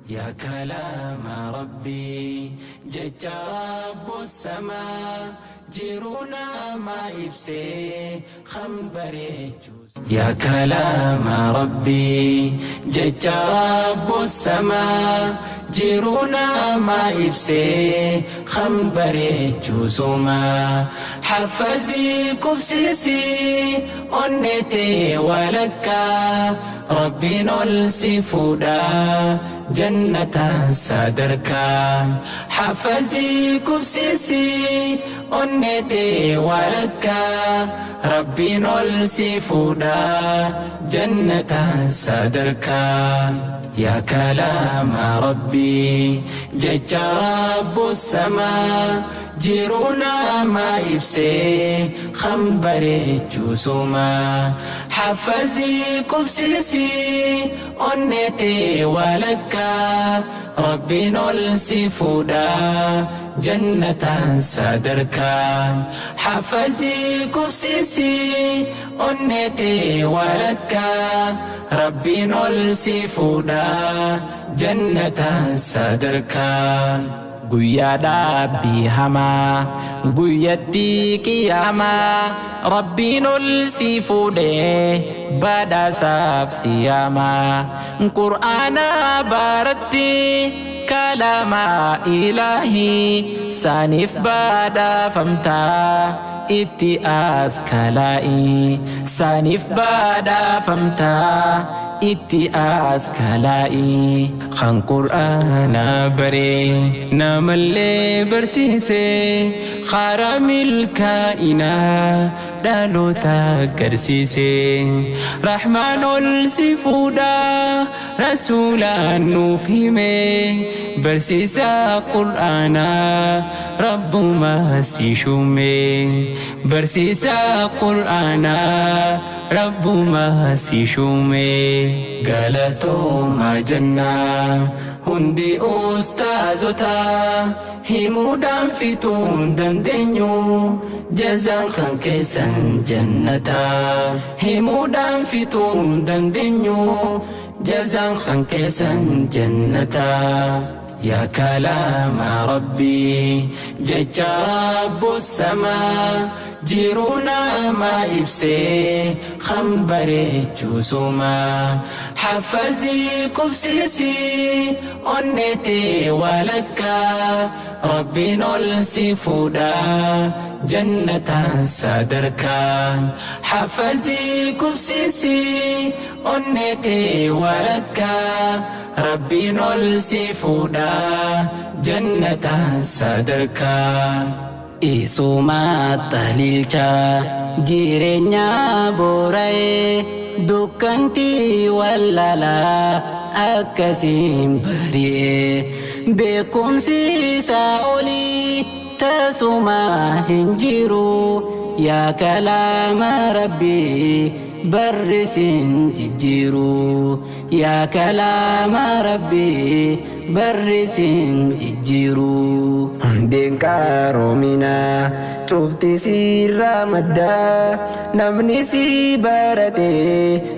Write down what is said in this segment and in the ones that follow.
Yaa kalaama Rabbii, jecha Rabbu samaa, jiruu namaa ibsee kan bareechu. Yaa kalaama Rabbii, jecha Rabbu samaa, jiruu namaa ibsee kan bareechu suma. Hafazii qubsiisii onnee tee walakkaa, Rabbiin ol si fuudha jannataan sadarkaa. Hafazii qubsiisii onnee tee walakkaa, Rabbiin ol si fuudha jannataan sadarkaa. Yaa kalaama Rabbii, jecha Rabbu samaa, jiruu namaa ibsee kan bareechu suma. Hafazii qubsiisii onnee tee walakkaa, Rabbiin ol si fuudha jannataan sadarkaa. Hafazii qubsiisii onnee tee walakkaa, Rabbiin ol si fuudha jannataan sadarkaa. Guyyaa dhaabbii hamaa, guyyattii qiyaamaa, Rabbiin ol si fuudhee badhaasaaf si yaamaa. Qur'aana baratti kalaama Ilaahii, saniif badhaafamtaa itti as kalaa'i. Saniif badhaafamtaa itti as kalaa'i. Kan Qur'aana baree namallee barsiise, karaa milkaa'inaa dhaloota agarsiise. Rahmaan ol si fuudha Rasuulaan nuuf hime, barsiisaa Qur'aanaa Rabbuma si shuume. Barsiisaa Qur'aanaa Rabbuma si shuume. Galatooma jennaa hundi ustaazota, himuudhaan fixuun dandeenyu, jazaan kan keessan jannata. Himuudhaan fixuun dandeenyu, jazaan kan keessan jannata. Yaa kalaama Rabbii, jecha Rabbu samaa, jiruu namaa ibsee kan bareechu suma. Hafazii qubsiisii onnee tee walakkaa, Rabbiin ol si fuudha jannataan sadarkaa. Hafazii qubsiisii onnee tee walakkaa, Rabbiin ol si fuudha jannataan sadarkaa. Isuma xaliilcha jireenya boora'ee, dukkantii wallaalaa akkasiin bari'ee, beekumsi isaa olii tasuma hin jiru. Yaa kalaama Rabbii, barri sin jijjiiru. Yaa kalaama Rabbii, barri sin jijjiiru. Hundeen qaroominaa cufti sirraa maddaa, namni si barate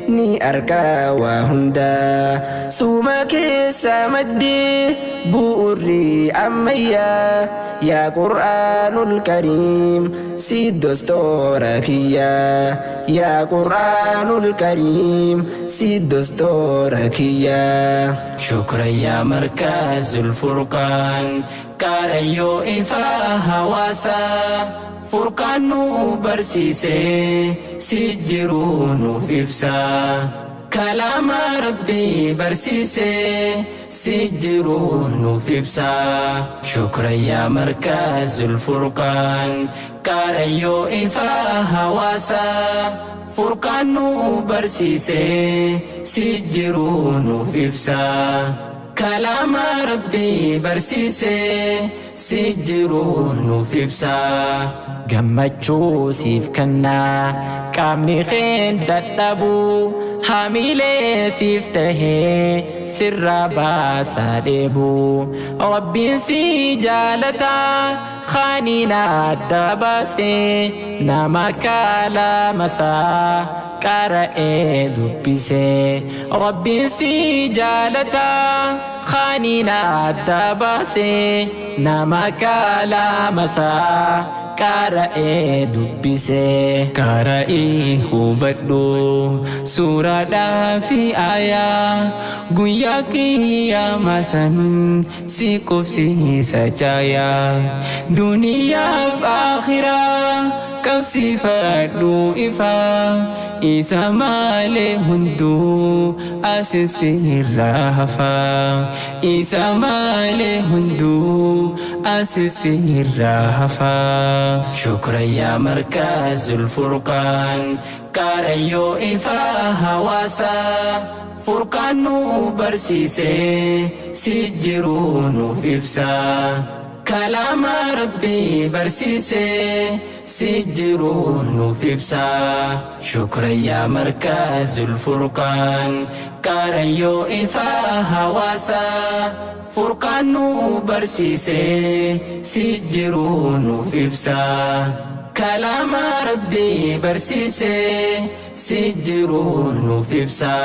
ni arka waa hundaa. Suma keessa maddee bu'urri ammayyaa, yaa Qur'aanul Kariim si dostoora kiyyaa. Yaa Qur'aanul Kariim si dostoora kiyyaa. Shukran yaa Markazul Furqaan, kaarayyoo ifaa hawaasaa. Furqaan nu barsiisee si jiruu nuuf ibsa. Kalaama Rabbii barsiisee si jiruu nuuf ibsa. Shukran yaa Markazul Furqaan, kaarayyoo ifaa hawaasaa. Furqaan nu barsiisee si jiruu nuuf ibsa. Kalaama Rabbii barsiisee si jiruu nuuf ibsa. Gammachuu siif kennaa qaamni keen dadhabu, hamilee siif tahee sirraa baasaa dheebu. Rabbiin si jaalata khaniin adda baasee, nama kalaamasaa qara'ee dubbisee. Rabbiin si jaalata. Afaaniin adda baasee nama kalaamasaa qara'ee dubbisee. Qara'ii hubadhu suuraadhaa fi aayaa guyyaa qiyyaama san si qubsiisa caayaa duniyaaf akhiraa qabsiifadhu ifaa isa malee hunduu asisirraa hafaa isa malee hunduu asisirraa hafaa. شكرا يا مركز الفرقان كاريو إفا هواسا فرقان نو برسيسي سجرون إفسا كلام ربي برسيسي سجرون إفسا شكرا يا مركز الفرقان كاريو إفا هواسا فرقان نو برسيسي سجرون إفسا كلام ربي برسيسي سجرون إفسا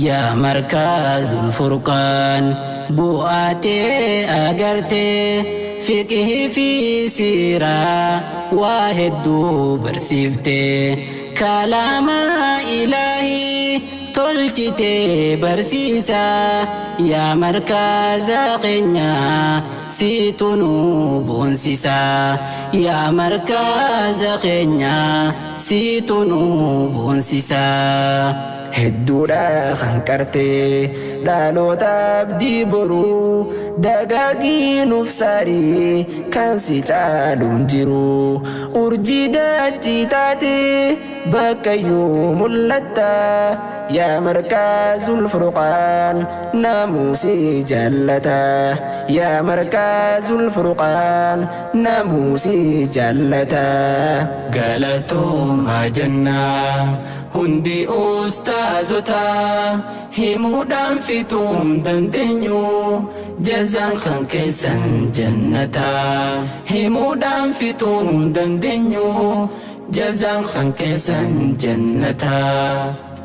يا مركز الفرقان بؤاتي أجرتي فقه في سيرة واحد برسيفتي كلام إلهي تلتي برسيسا يا مركز قنيا سيتنو بونسيسا يا مركز قنيا سيتنو بونسيسا Hedduudha kan qartee dhaloota abdii boruu dagaagii nuuf saarii kan si caaluun jiru urjii dachii taate bakkayyuu mul'atta yaa markaazul furqaan namuusii jaallata yaa markaazul furqaan namuusii jaallata. Galatooma jannaa hundi ustaazota himuudhaan fixuun dandeenyu jazaan kan keessan jannata himuudhaan fixuun dandeenyu jazaan kan keessan jannata.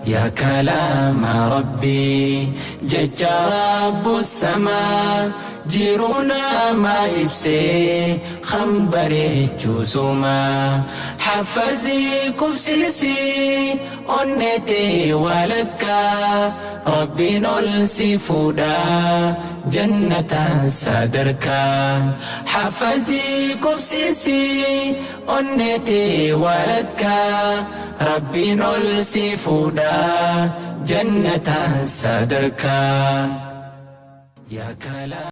يا كلام ربي جج رب السماء جيرونا ما إبسي خنبري جوزما حفزي كبسيسي أنتي ولكا ربي نلسي فودا جنة صدركا حفزي كبسيسي أنتي ولكا ربي نلسي فودا جنة صدركا يا كلام.